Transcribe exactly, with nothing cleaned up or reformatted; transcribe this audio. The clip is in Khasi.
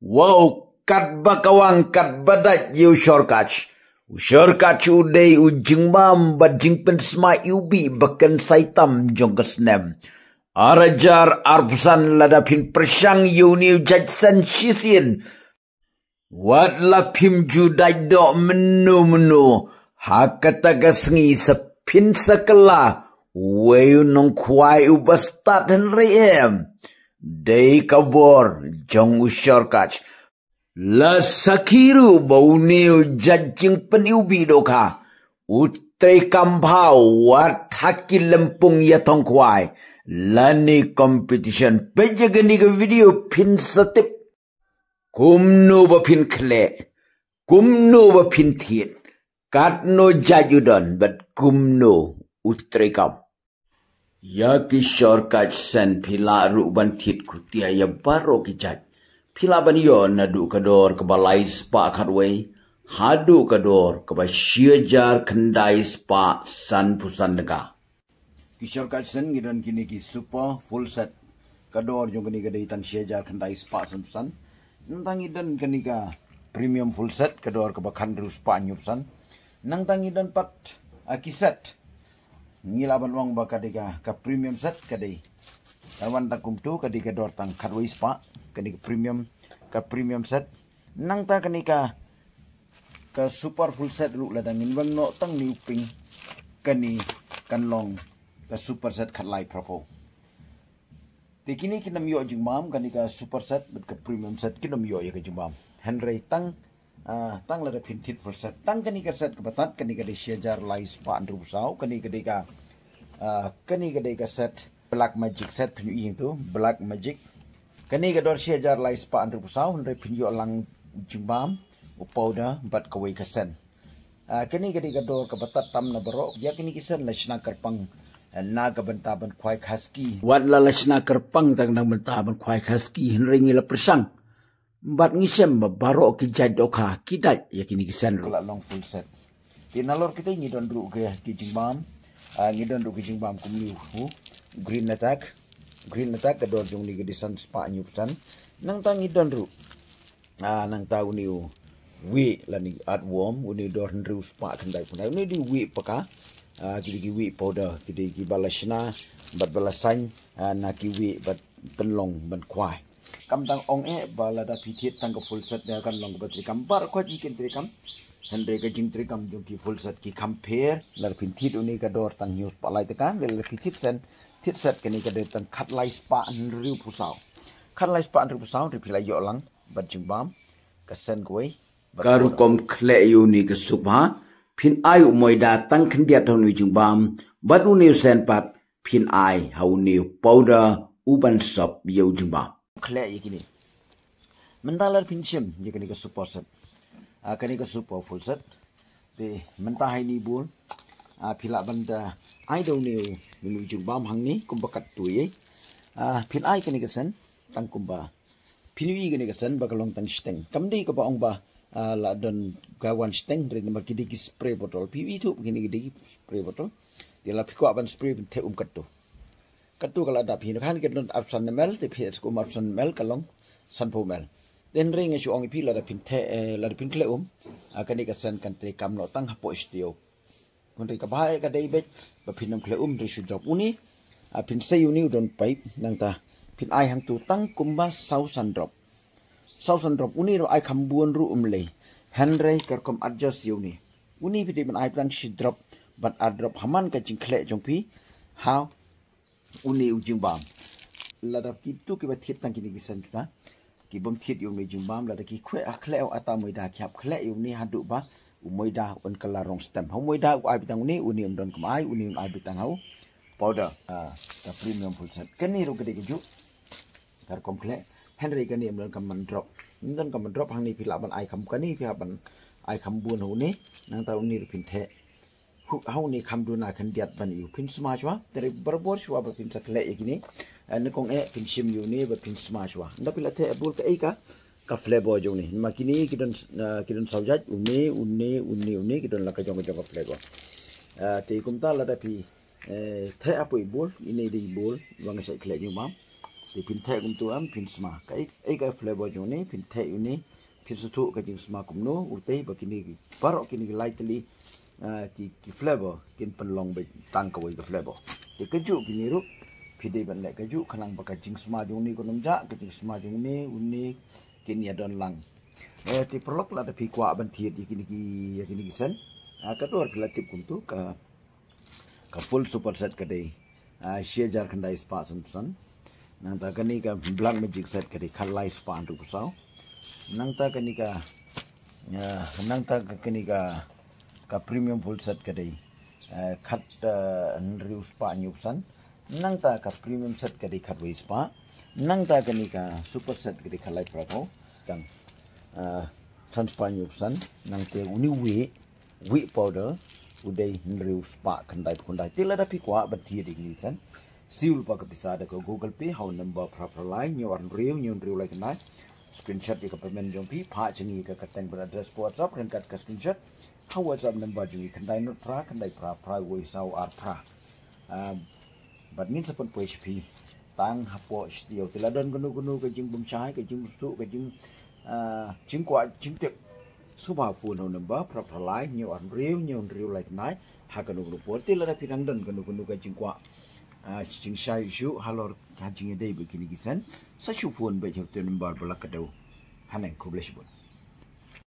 Wow, katba ka wang katba dait ïa u Shorkach. U Shorkach u dei u jingbam bad jingpynsma iwbih ba kynsai tam jong ka snem. Ar hajar arphew san lada phin pyrshang ïa une u jait sen shisien. Wat la phim ju dait doh mynno mynno. Ha kata ka sngi sa phin sa kylla. Wei u nongkhwai uba stad hynrei em. Dei ka bor jong u Shorkach. La sakhi ruh ba une u jait jingpyniwbih dohkha u treikam bha wat ha ki lympung ïathong khwai. Lane competition. Peit ïa kane ka video phin sa tip. Kumno ba phin khleh. Kumno ba phin thied. Katno jait u don bad kumno u treikam. Ïa ki Shorkach sen phi lah ruh ban thied khutia ïa baroh ki jait. Phi lah ban ïoh naduh ka dor kaba lai spah khatwei haduh ka dor kaba shi hajar khyndai spah sanphew san tyngka. Ki Shorkach sen ngi don kine ki super full set. Ka dor jong kine ka dei tang shi hajar khyndai spah sanphew san. Nangta ngi don kane ka premium full set ka dor kaba khathynriew spah hynñiewphew san. Nangta ngi don pat, ah, ki set. Ngi lah ban ong ba ka dei ka, ka premium set ka dei. Ka wan tang kumtu ka dei ka dor tang khatwei spah, ka dei ka premium, ka premium set. Nangta kane ka, ka super full set ruh lada ngin weng noh tang une u pink, kane kan long ka super set khatlai phraphew. Te kine kin ym ïoh jingbam, kane ka super set bad ka premium set kin ym ïoh ïa ka jingbam. Hynrei tang, ah, tang lada phin thied full set. Tang kane ka set kaba tad, kane ka dei shi hajar lai spah hynriewphew saw, kane ka dei ka, ah, kane ka dei ka set Black Magic set, phin ïohi hangtu, Black Magic. Kane ka dor shi hajar lai spah hynriewphew saw, hynrei phin ïoh lang jingbam, u powder bad kawei ka sen. Ah, kane ka dei ka dor kaba tad tam na baroh. Ïa kine ki sen la shna kyrpang, eh, na ka bynta ban khwai khaski. Wat la la shna kyrpang tang na ka bynta ban khwai khaski, hynrei ngi la pyrshang. Bad ngi shem ba baroh ki jait dohkha ki dait ïa kine ki sen ruh. Ka la long full set. Te nalor kita ngi don ruh ki, ki jingbam. Ah, ngi don ruh ki jingbam kumne u green attack. Green attack ka dor jong une ka dei san spah hynñiewphew san. Nangta ngi don ruh Ah, nangta une u wieh lane earthworm, une u dor hynriew spah khyndaiphew khyndai, une u dei u wieh paka. Ah, ki dei ki wieh powder, ki dei kiba la shna bad ba la saiñ, ah, na ki wieh bad pynlong ban khwai. Kam dang ong eh ba lada phi thied tang ka full set ne kan long kaba treikam, baroh khoit hi kin treikam. Hynrei ka jingtreikam jong ki full set ki kham pher, lada phin thied une ka dor tang hynñiew spah lai tyngka, lada phi thied sen, thied set kane ka dei tang khatlai spah hynriewphew saw. Khatlai spah hynriewphew saw, hynrei phi la ïoh lang bad jingbam, ka sen kawei. Ka rukom khleh ïa une ka suk bha, phin ai u moida tang khyndiat ha une u jingbam, bad une u sen pat, phin ai ha une u powder, u ban sop ïa u jingbam. Khleh ïa kine. Mynta lada phin shim ïa kane ka super set. Ah, kane ka super full set. Te mynta ha ine i bol. Ah, phi lah ban da ai da une u, une u jingbam hangne, kumba katto ïa. Ah, phin ai kane ka sen, tang kumba Phin ïohi kane ka sen ba ka long tang shiteng. Kam dei kaba ong ba, ah, la don ka wan shiteng, hynrei namar ki dei ki spray bottle. Phi ïohi thuh kine ki dei ki spray bottle. Te la phi kwah ban spray phin theh um katto. Katto ka la dap hi. Naphang ka don arphew san ml, te phi theh um arphew san ml ka long sanphew ml. Te hynrei nga shu ong ïa phi lada phin theh, eh, lada phin khleh um. Ah, kane ka sen kan treikam noh tang hapoh shuh. Hynrei kaba eh ka dei beit ba phin ym khleh um hynrei shu drop une. Ah, phin sei une u don pipe nangta phin ai hangtu tang kumba saw san drop. Saw san drop une ruh ai kham bun ruh um lei. Hynrei ka rukom adjust ïa une. Une phi dei ban ai tang shi drop bad ar drop ha man ka jingkhleh jong phi. Ha une u jingbam. Lada kitu kiba thied tang kine ki sen tu na. Ki bym thied ïa une u jingbam, lada ki khweh ha khleh ïa u ata moida, ki hap khleh ïa une haduh ba u moida un kylla rong stem. Ha u moida u ai beit tang une, une um don kam ai, une um ai beit tang ha u powder. Ah, ka premium full set. Kane ruh ka dei kajuh. Ka rukom khleh. Hynrei kane ym don kam man drop. Ym don kam man drop hangne phi lah ban ai kham kane, phi lah ban ai kham bun ha une. Nangta une ruh phin theh. Hu, ha une kham duna khyndiat ban ïa u phin sma shuwa. Te hynrei barabor shuwa ba phin sa khleh ïa kine. Eh, nyngkong eh phin shim ïa une bad phin sma shuwa. Ynda phi la theh bul kaei ka, ka flavor jong une. Namar kine ki don, eh, ki don saw jait, une, une, une, une, ki don la ka jong ka jong ka flavor. Eh, te kumta lada phi, eh, theh hapoh i bul, ine i dei i bul ba nga shait khleh jingbam. Phin theh kumtu em, phin sma. Ka ei, ei ka flavor jong une, phin theh une, phin sngewthuh ka jingsma kumno, utei ba kine ki, baroh kine ki lai tylli, ah, ki, ki flavor kin pynlong beit tang kawei ka flavor. Te kajuh kine ruh phi dei ban leh kajuh, khnang ba ka jingsma jong une kan ym jah, ka jingsma jong une, une kin ïadon lang. Eh, te paralok, lada phi kwah ban thied ïa kine ki, ïa kine ki scent, ah, ka dor ki la tip kumtu, ka ka full super set ka dei, ah, shi hajar khyndai spah sanphew san. Nangta kane ka black magic set ka dei khatlai spah hynriewphew saw. Nangta kane ka, ah, nangta ka, kane ka, ka premium full set ka dei, ah, khat, ah, hynriew spah hynñiewphew san. Nangta ka premium set ka dei khatwei spah. Nangta kane ka super set ka dei khatlai phraphew. Tang, ah, san spah hynñiewphew san. Nangta une u wih, wih powder, u dei hynriew spah khyndaiphew khyndai. Te lada phi kwah ban thied ïa kine ki scent, siew lypa ka pisa da ka Google Pay ha u number phra phra lai hynñiew ar hynriew hynñiew hynriew lai khyndai. Screenshot ïa ka payment jong phi, phah sha ngi ïa ka kyrteng bad address hapoh WhatsApp, ryngkat ka screenshot ha WhatsApp number jong ngi, khyndai not phra khyndai phra phra wei saw ar phra. Ah, bad ngin sa pynpoi sha phi tang hapoh shnong. Te la don kano kano ka jingbymshai, ka jingbymsngewthuh, ka jing, ah, jingkwah jingtip, sngewbha phone ha u number phra phra lai hynñiew ar hynriew hynñiew hynriew lai khyndai ha kano kano por. Te lada phi dang don kano kano ka jingkwah, ah, jingshai shuh halor ka jingïadei bad kine ki scent, sa shu phone beit ha uto u number ba la kdew haneng. Khublei shibun.